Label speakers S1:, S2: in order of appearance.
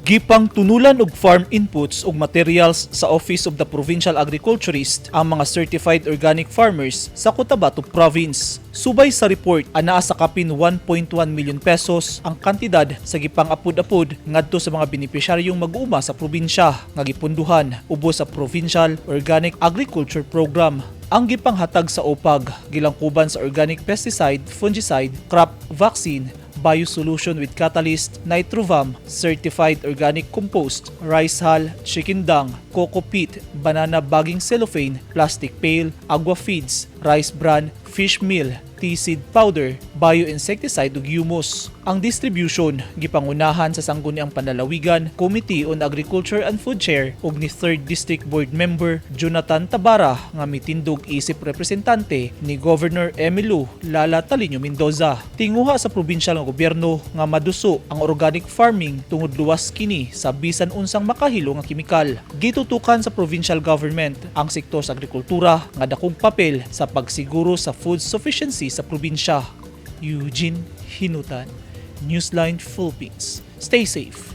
S1: Gipang tunulan og farm inputs ug materials sa Office of the Provincial Agriculturist ang mga certified organic farmers sa Cotabato Province. Subay sa report, anaa sa kapin 1.1 million pesos ang kantidad sa gipang apud-apud ngadto sa mga benepisyaryong mag-uuma sa probinsya nga gipunduhan ubos sa Provincial Organic Agriculture Program. Ang gipanghatag sa OPAG gilangkuban sa organic pesticide, fungicide, crop vaccine, biosolution with catalyst, nitrovam, certified organic compost, rice hull, chicken dung, coco peat, banana bagging cellophane, plastic pail, agua feeds, rice bran, fish meal, tea seed powder, bioinsecticide ug humus. Ang distribution gipangunahan sa Sangguniang Panlalawigan Committee on Agriculture and Food Chair ug ni 3rd District Board Member Jonathan Tabara nga mitindog isip representante ni Governor Emmylou Lala Taliño Mendoza. Tinguha sa probinsyal nga gobyerno nga maduso ang organic farming tungod luwas kini sa bisan unsang makahilo nga kemikal. Gitutukan sa provincial government ang sektor sa agrikultura nga dakong papel sa pagsiguro sa food sufficiency sa probinsya. Eugene Hinutan, Newsline Philippines. Stay safe.